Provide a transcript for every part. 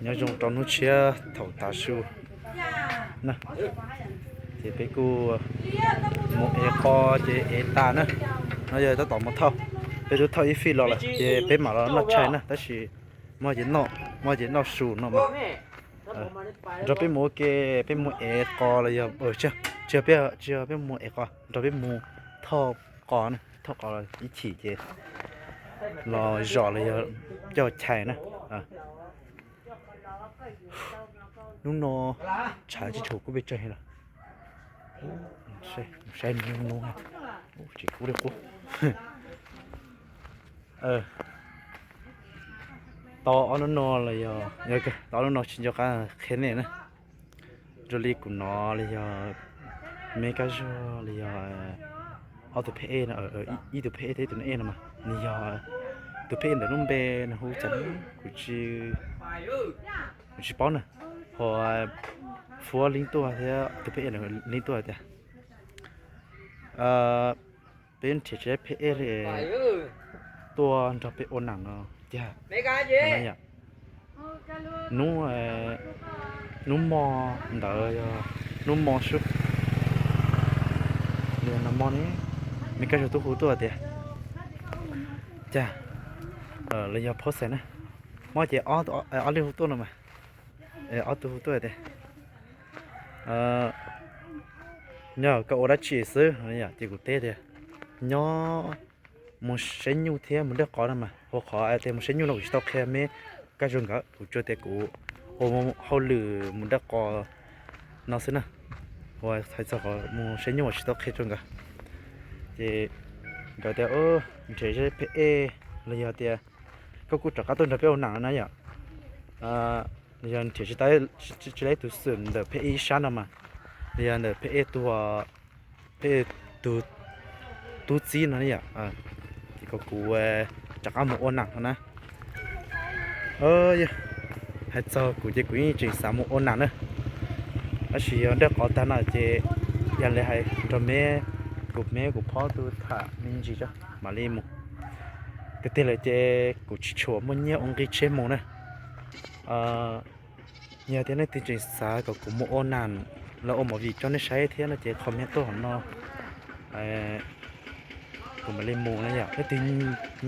Nyob zoo rau hnub tshiab thaum tav su na, ces peb kuj mus ev qos ces ev tas na. No yog tab tom mus thauj, peb twb thauj ib fij los lawm ces peb mam los noj tshais na, tab sis muaj ces noj, muaj ces noj su no mas. Nrog peb mus ua ke, peb mus ev qos los yog, tsis yog peb, tsis yog peb mus ev qos, nrog peb mus thauj qos na, thauj qos ib chim ces los zom los yog coj chais na. Hnub no tshav tsis tshua kub pes tsawg li lawm. Saib hnub no tsis kub li qub. Tau ob hnub no los yog, tau ob hnub no tsis nco qab qhia nej na. Raws li kuv hnov los yog me Kab Zuag los yog ob tug pheb ej no, ib tug pheb ej thiab ib tug pheb ej no mas nws yog tus pheb ej ntawm lub npe nws hu cas kuv tsis, kuv tsis paub na. Ho Fuab Leeb Tuaj thiab tus pheb ej ntawd Leeb Tuaj tias peb nrhiav tsis tau pheb ej li, tuaj nrog peb ua nam no cas. Hnub, hnub mo ntawd yog hnub mo sub, nag hmo ne, me Kab Zuag tub hu tuaj tias cas, los yog Phob Xais na, muab ces ob leeg hu tuaj no mas, ob tug hu tuaj tias nyob koj ua dab tsi xwb no yom, ces kuv teb tias nyob mus saib nyuj thiab mus nrhiav qos no mas, ua qhov tias mus saib nyuj no kuv tsis tau qhia me Kab Zuag nkawd, kuv tsuas tias kuv ua hauj lwm mus nrhiav qos no xwb na. Ua hais txog qhov mus saib nyuj tsis tau qhia rau nkawd, ces nkawd tias nrhiav zeb pheb ej los yog tias koj kuj rov qab tuaj nrog peb ua nam no na yom. Los yog nrhiav tsis tau, tsis tau ib tug xwm ntawm pheb ej ib sab no mas, los yog ntawm pheb ej tus, pheb ej tus tub txib no yom, ces kom kuv rov qab mus ua nam no na. Hais txog kuv ces kuv yeej tseem xav mus ua nam na, tab sis yog nrhiav qos tag no ces yog li hais nrog me, kuv me kuv phob tus tham me ntsis tso mam li mus. Tiag tiag lawm ces kuv tsis tshua muaj nyiaj ua nqi tsheb mus na. Yog tias nej twg tseem xav kom kuv mus ua nam los ua movie tso nej saib thiab no ces comment tuaj hauv no, kuv mam li mus na yom. Nej twg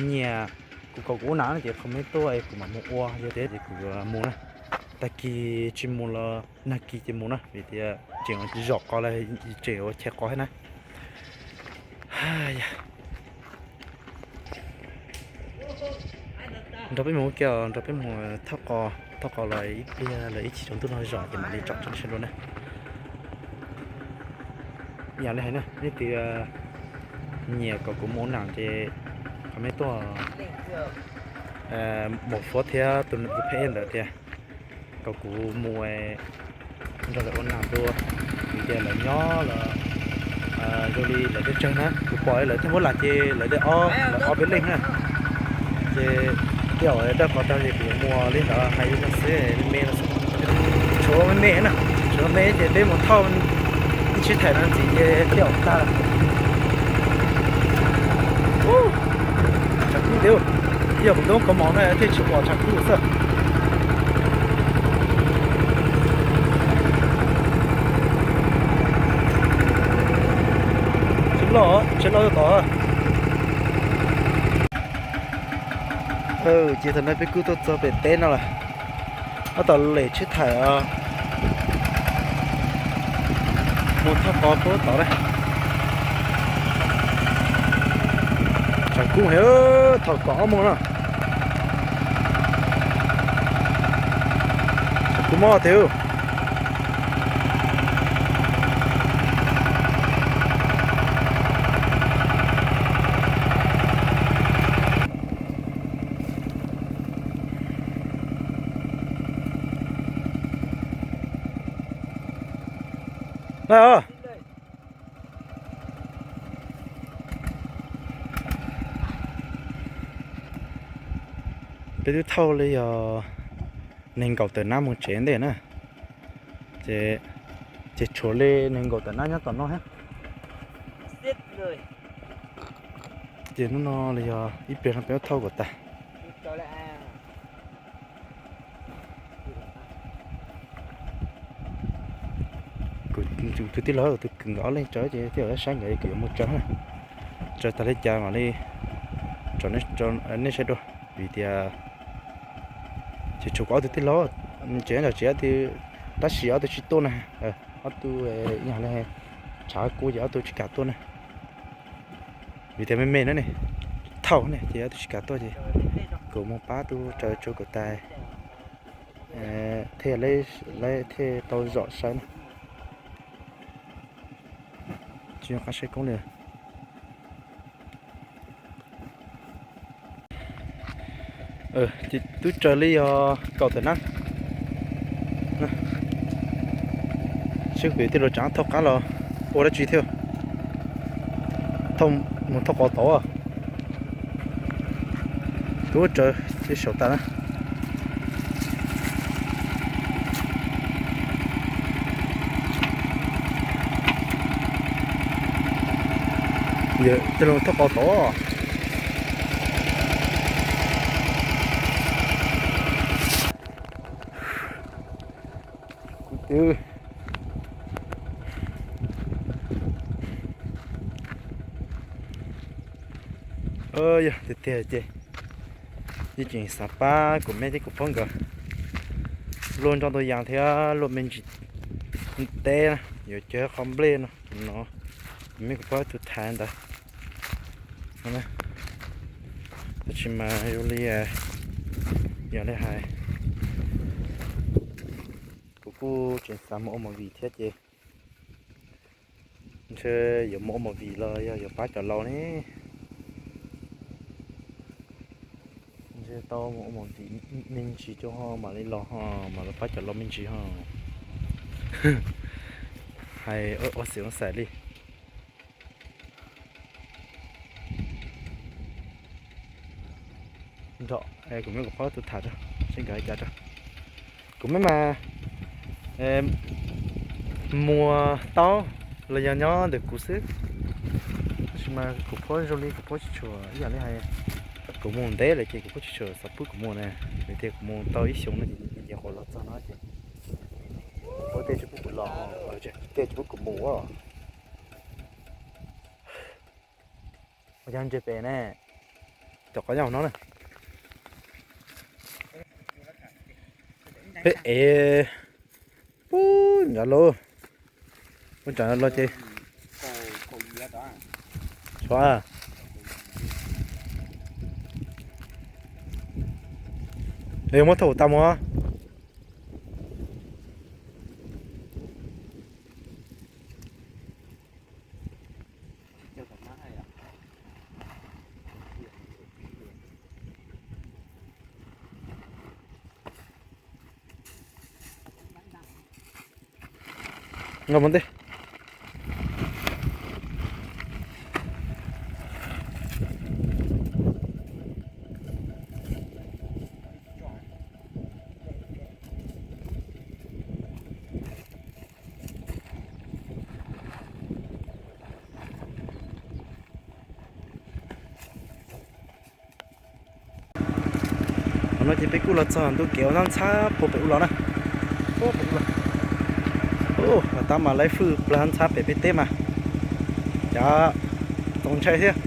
nyiam kuv kom kuv ua nam no ces comment tuaj es kuv mam mus ua, yog tias ces kuv mus na. Tag kis tsis mus los nag kis ces mus na, vim tias tseem zom qos los tseem ua chais qos thiab na. Nrog peb mus ua ke, nrog peb mus thauj qos, thauj qos los ib pliag los ib chim tsaus ntuj no zom ces mam li tsom tso nej saib dua na. Yam li hais na, nej twg nyiam kom kuv mus ua nam ces comment tuaj, Maum Fuab thiab tus pheb ej ntawd tias kom kuv mus nrog lawv ua nam dua, vim tias lawv nyob los zoo li lawv tsawg tsawg na, kuv pom lawv tej muab lam ces lawv tej ob, lawv ob peb leeg na. Ces tej zaum dawj qos tag ces kuv yuav mus li ntawd hais li no xwb, me me no xwb. Tshuav me me na, tshuav me me ces peb mus thauj ib tsheb thaim no ntxiv ces tej zaum tag. Tshav kub tiag, yog kuv toob kaus mom na thiaj tsis pom tshav kub xwb. Tsheb loj, tsheb loj tod. Ces thaum no peb kuj tuaj txog pem teb no lawm. Tab tom lem tsheb thaim mus thauj qos puag tod na. Tshav kub heev, thaum kaum ob moos no. Tshav kub mob tiag. Peb twb thauj li yog nees nkaum tawm nab mus tsev ntej na, ces, ces tshuav li nees nkaum tawm nab nyob tom no thiab. Ces hnub no los yog ib pliag no peb thauj kom tag. Tus tij laug tus kwv nkawd ob leeg tsaws ces thiaj saib nkawd kuv yuav mus tsaws na. Tsaws tas li cas mam li tso nej saib dua, vim tias tsis tshuav kuv ob tug tij laug, tsev no tsev ob tug, tab sis ob tug tsis tuaj na, ob tug yog li tshav kub ces ob tug tsis kam tuaj na. Vim tias me me na ne, thaum ne ces ob tug tsis kam tuaj ces kuv mus pab tub tsaws tso kom tas thiaj, thiaj tau zom saib na. Tsis nyob qab saib koob li. Ces tub tsaws li yog kaum tawm na. Seb kuv yuav tij laug tsav thauj qab los ua dab tsi thiab. Mus thauj qos tod. Tub tsaws tib saum tas na. Yog tij laug thauj qos tod. Kuv twb yog tiag tiag ces yeej tseem xav pab kuv me thiab kuv phob nkawd luaj nroj ntau yas thiab luaj me ntsis teb na, yuav cog qhov nplej no no, kuv me kuv phob tus thaiv ntawd. Tab sis mas zoo li, yog li hais, kuv kuj tseem xav mus ua movie thiab ces ntshe yuav mus ua movie los yog yuav pab cov laus ne. Ntshe tau mus ua movie me ntsis rau ho mam li los ho mam los pab cov laus me ntsis ho. Hais ua xwm ua xais li. Nrog kuv me kuv phob tus tham rau seb nkawd hais cas rau. Kuv me mas muag tau los yog nyob ntawm kuv xwb. Tab sis mas kuv phob zoo li kuv phob tsis tshua ib yam li hais, kuv mus ntev lawm ces kuv phob tsis tshua xav pub kuv mus na. Vim tias kuv mus tau ib xyoo no ces nyuam qhuav los txog no ces kuv phob tej tsis pub kuv los, tej tsis pub kuv mus. Ua cas ntse pem ne, cov qos nyob hauv no na. Peb ev pub nrad lauj, pub nrad los ces, a, es muab thauj tas mus. Nkag mus ntej. Qhov no ces peb kuj los txog ntu kev ua ntxhab ntxhab puag pem ub los na. Puag pem ub los. Tab mas lawv fwj plawg ntxhab pem peb teb mas, cas txaus ntshai thiab.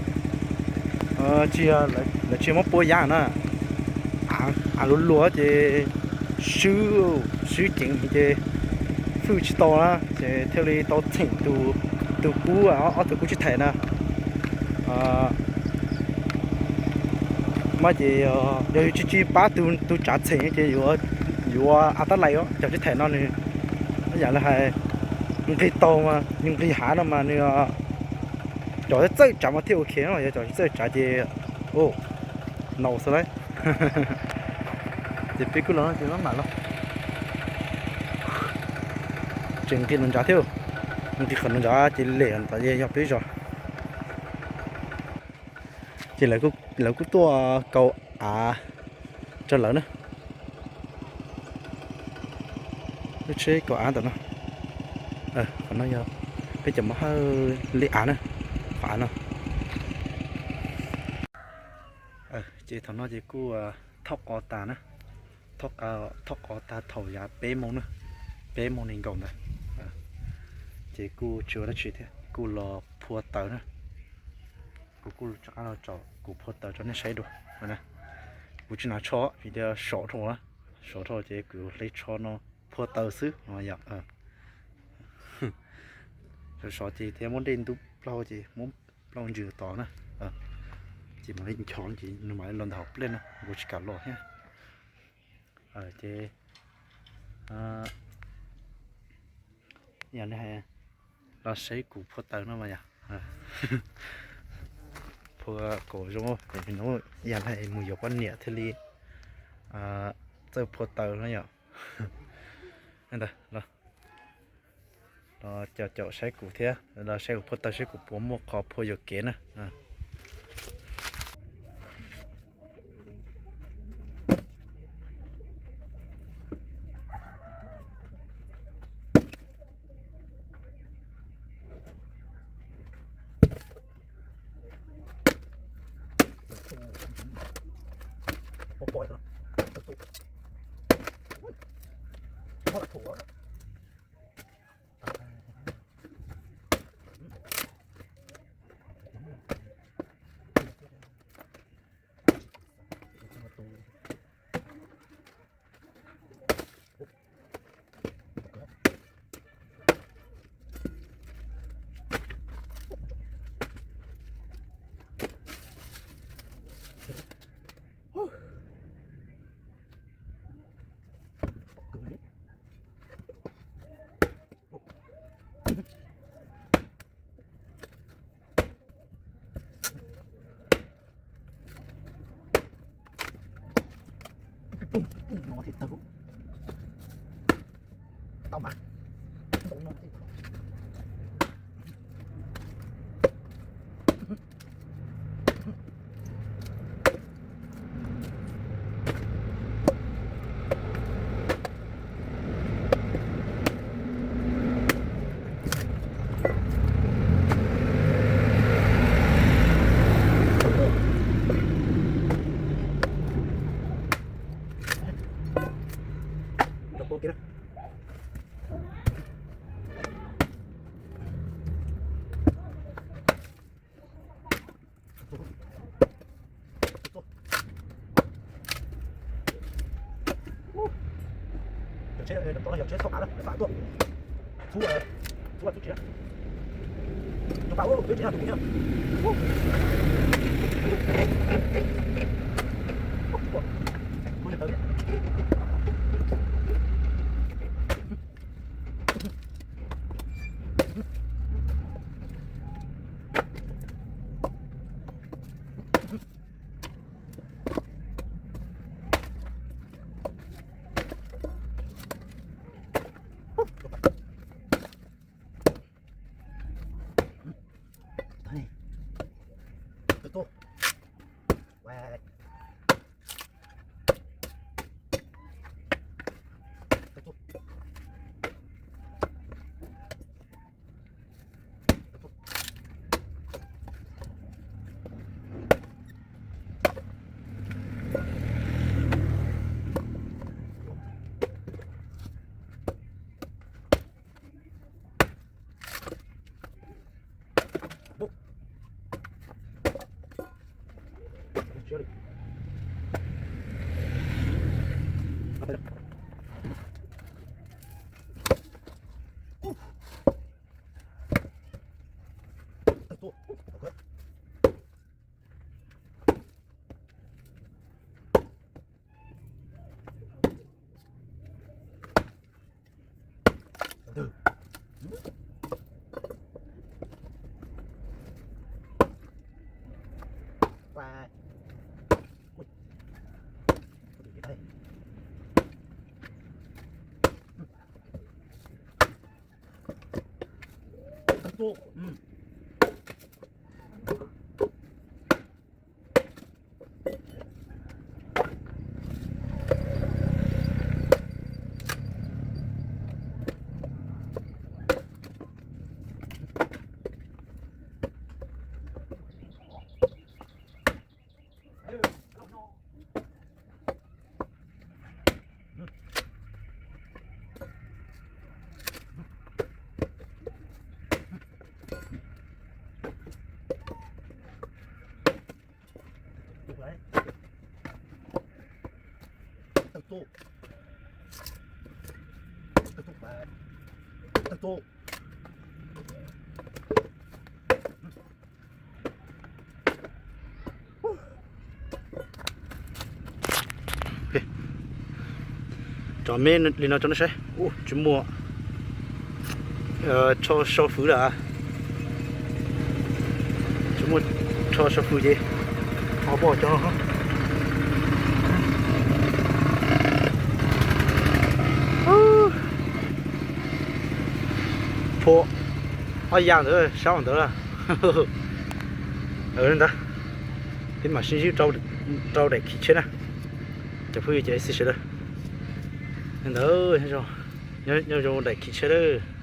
Tsis, lawv tsis muab pua yav na, av luv luag ces swb, swb ceev ces fwj tsis tau na ces thiaj li tau txheem tus kub, ob tug kub tsib thaim na. Mas ces yog yus tsis, tsis pab tus tsav txheem ces yuav, yuav av tab lais os. Cov tsib thaim no nws, yam li hais, nqis taug mas nws nqis hav no mas nws, cov txawj tsav mas thiaj ua ke no, yog cov tsis txawj tsav ces, o, nau xwb lauj. Ces peb kuj los no ces maj mam los. Tseem nqis no ntsav thiab, nqis qhov no ntsav ces lem tom yog peb zos. Ces lawv kuj tuaj kaus av rau lawv na. Lub tsheb kaus av ntawm no. Qhov no yog peb cov Moo Hawj li av na, qhov av no. Ces thaum no ces kuj thauj qos tas na, thauj qos tas thaum yav peb moos na, peb moos nees nkaum ntawd. Ces kuj tsis ua dab tsi thiab, kuj los phua taws na. Kuv kuj rov qab los tsom kuv phua taws rau nej saib dua. Kuv tsis hnav tsho vim tias sov dhau, sov dhau ces kuv hle tsho no phua taws xwb no yom. Sov sov ces thiaj muab dej ntub plaub ces muab plaub ntsws tod na. Ces mam li nchos ces nws mam li los ntawm hauv pliaj no, kuv tsis kam los thiab. Ces yog li los saib kuv phua taws no mas yom. Phua kom zoo, yog li mus yuav poj niam thiaj li txawj phua taws no yom. Los caum caum saib kuv thiab, los saib kuv phua taws saib kuv puas muaj qhov phua yuam kev na. Tso me li no rau nej saib. Tsis muaj rho sau fwv lawm. Tsis muaj rho sau fwv ces ho pom cov phua ob ya ntawd sab ntawd. Ntawd peb mam sib ntsib rau daim khi tsheb na. Cov phooj ywg ces sawv daws, ntawd nyob zoo daim khi tsheb lawm.